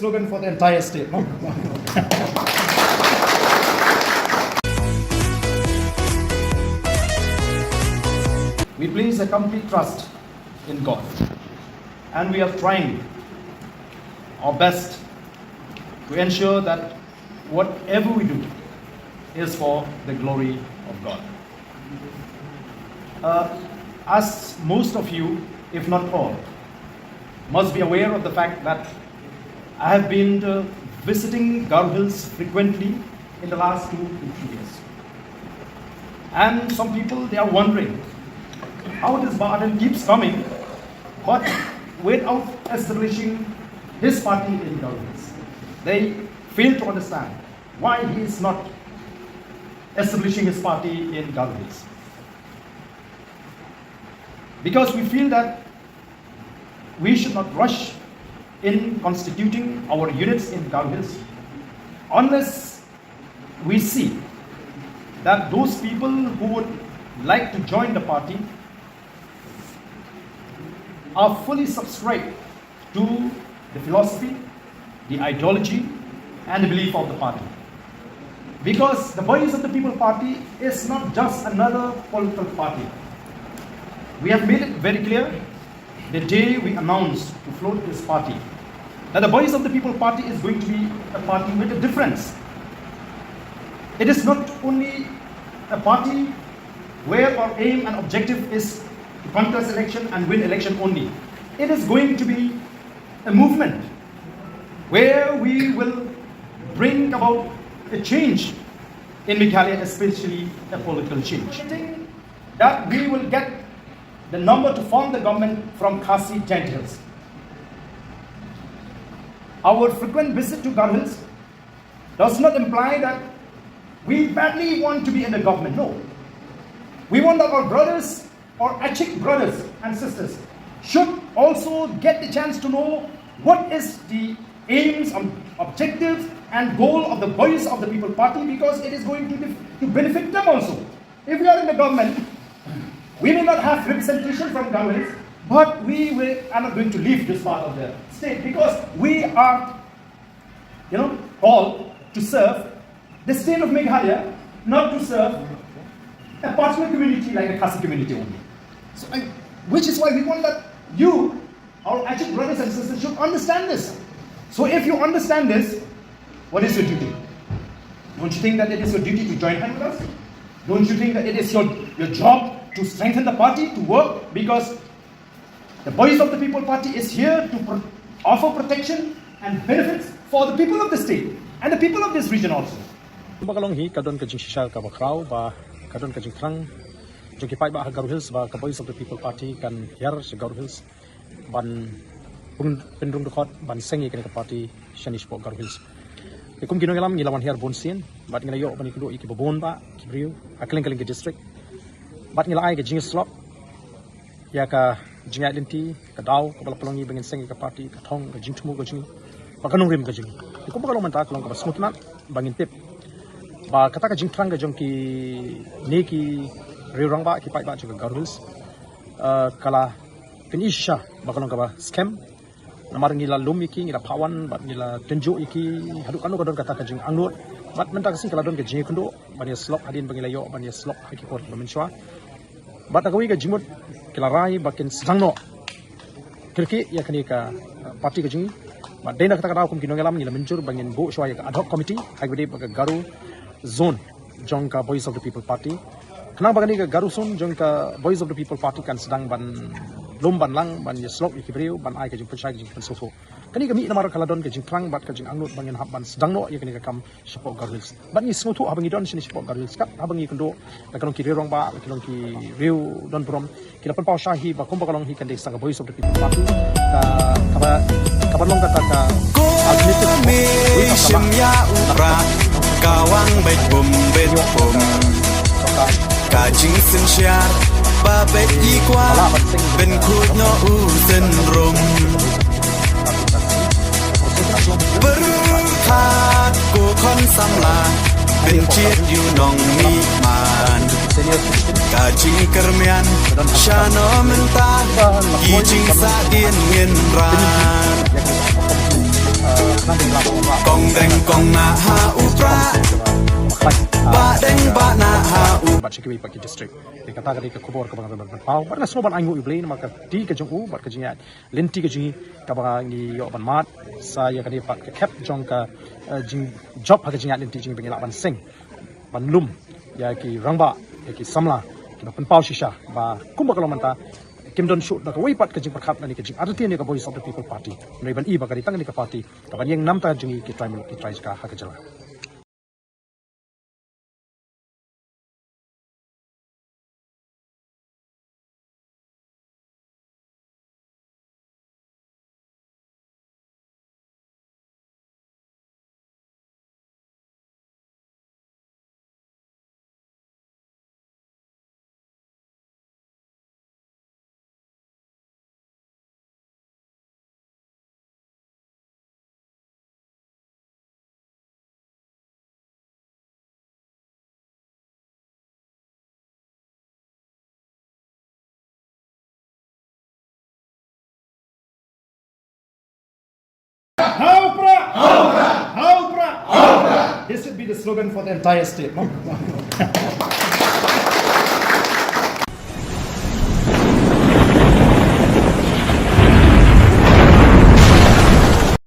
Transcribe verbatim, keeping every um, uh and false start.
Slogan for the entire state, no? We place a complete trust in God, and we are trying our best to ensure that whatever we do is for the glory of God. Uh, as most of you, if not all, must be aware of the fact that I have been uh, visiting Garo Hills frequently in the last two to three years. And some people, they are wondering how this Bah Ardent keeps coming, but without establishing his party in Garo Hills. They fail to understand why he is not establishing his party in Garo Hills. Because we feel that we should not rush in constituting our units in Garo Hills unless we see that those people who would like to join the party are fully subscribed to the philosophy, the ideology, and the belief of the party. Because the Voice of the People Party is not just another political party. We have made it very clear the day we announced to float this party that the Voice of the People Party is going to be a party with a difference. It is not only a party where our aim and objective is to contest election and win election only. It is going to be a movement where we will bring about a change in Meghalaya, especially a political change. That we will get the number to form the government from Khasi Jaintia Hills. Our frequent visit to Garo Hills does not imply that we badly want to be in the government. No. We want that our brothers, our Achik brothers and sisters, should also get the chance to know what is the aims, um, objectives, and goal of the Voice of the People Party, because it is going to, be, to benefit them also. If we are in the government, we may not have representation from Garo Hills, but we will, are not going to leave this part of the state because we are, you know, called to serve the state of Meghalaya, not to serve a particular community like the Khasi community only. So, I, which is why we want that you, our Achik brothers and sisters, should understand this. So if you understand this, what is your duty? Don't you think that it is your duty to join hand with us? Don't you think that it is your, your job to strengthen the party, to work? Because the Voice of the People Party is here to pro- offer protection and benefits for the people of the state and the people of this region also. Kumba ka long hi ka don ka jingshisha kaba khraw ba ka don ka jingthrang jong ki paidbah ha Garo Hills ba ka Voice of the People Party kan hiar sha Garo Hills ban pyn- pynrung dkhot ban seng ïa kane ka party shane shapoh Garo Hills. Te kum ki nongïalam ngi la wan hiar bun sien bad ngi la ïoh ban ïakynduh ïa kiba bun bah ki briew ha kylleng kylleng ki district bad ngi la ai ka jingïasyllok ïa ka jingïaid lynti, ka daw kaba la pynlong ïa ngi ba ngin seng ïa ka party, ka thong, ka jingthmu ka jong ngi bad ka nongrim ka jong ngi. Te kumba ka long mynta ka long kaba sngewtynnat ba ngin tip ba kata ka jingthrang ka jong kine ki riew rangbah, ki paidbah jong ka Garo Hills, eh, ka la pyni shisha ba ka long kaba skhem. Namar ngi la lum ïa ki, ngi la phah wan bad ngi la tynjuh ïa ki haduh katno ka don kata ka jingangnud. Bad mynta ka sngi ka la don ka jingïakynduh ban ïasyllok hadien ba ngi la ïoh ban ïasyllok ha ki por kiba mynshuwa. Bad na kawei ka jingmut ki la rai ba kin sdang noh kyrkieh ïa kane ka, uh, party ka jong ngi. Bad dei na kata ka daw kum ki nongïalam ngi la mynjur ba ngin buh shuwa ïa ka ad hoc committee ha kaba ïadei bad ka Garo zone jong ka Voice of the People Party. Khnang ba kane ka Garo zone jong ka Voice of the People Party kan sdang ban lum ban lang, ban ïasyllok ïa ki briew, ban ai ka jingpynshai, ka jingpynsngewthuh. Kane ka mih namar ka la don ka jingthrang bad ka jingangnud ba ngin hap ban sdang noh ïa kane ka kam shapoh Garo Hills. Bad ngi sngewthuh haba ngi don shane shapoh Garo Hills, kat haba ngi kynduh la ka long ki riew rangbah, la ki long ki riew don burom, ki la pynpaw sha hi ba kumba ka long hi kan dei sa ka Voice of the People Party. Ka, kaba, kaba long kata ka alternative. Ka wang beit bum beit bum. Ka jingsynshar ba beit i kwah pynkhuid noh u synrum. Pyrkhat ko khon samla pynjied ïa u nongmihman. Ka jingkyrmen shano mynta ki jingsahdien ngin ran. Kong deng kong nah ha u prah. Bah deng bah nah ha u. Bad sha kiwei pat ki district. Te kata ka dei ka khubor kaba nga don ban paw. Bad nga sngewbha ban ainguh ïa U Blei namar ka dei ka jong u bad ka jingïaid lynti ka jong ngi kaba ngi ïoh ban mad sa ïa kane pat ka khep jong ka, eh, jingjop ha ka jingïaid lynti jong ngi ba ngi lah ban seng ban lum ïa ki rangbah, ïa ki samla kiba pynpaw shisha ba kumba ka long mynta kim don shuh da kawei pat ka jingpyrkhat lane ka jingartatien ïa ka Voice of the People Party. Hynrei ban i ba ka dei tang kane ka party kaban ïeng namar jong ngi ki trai mul ki trai jaka ha ka jylla. Ha u prah! Ha u prah! This should be the slogan for the entire state, no?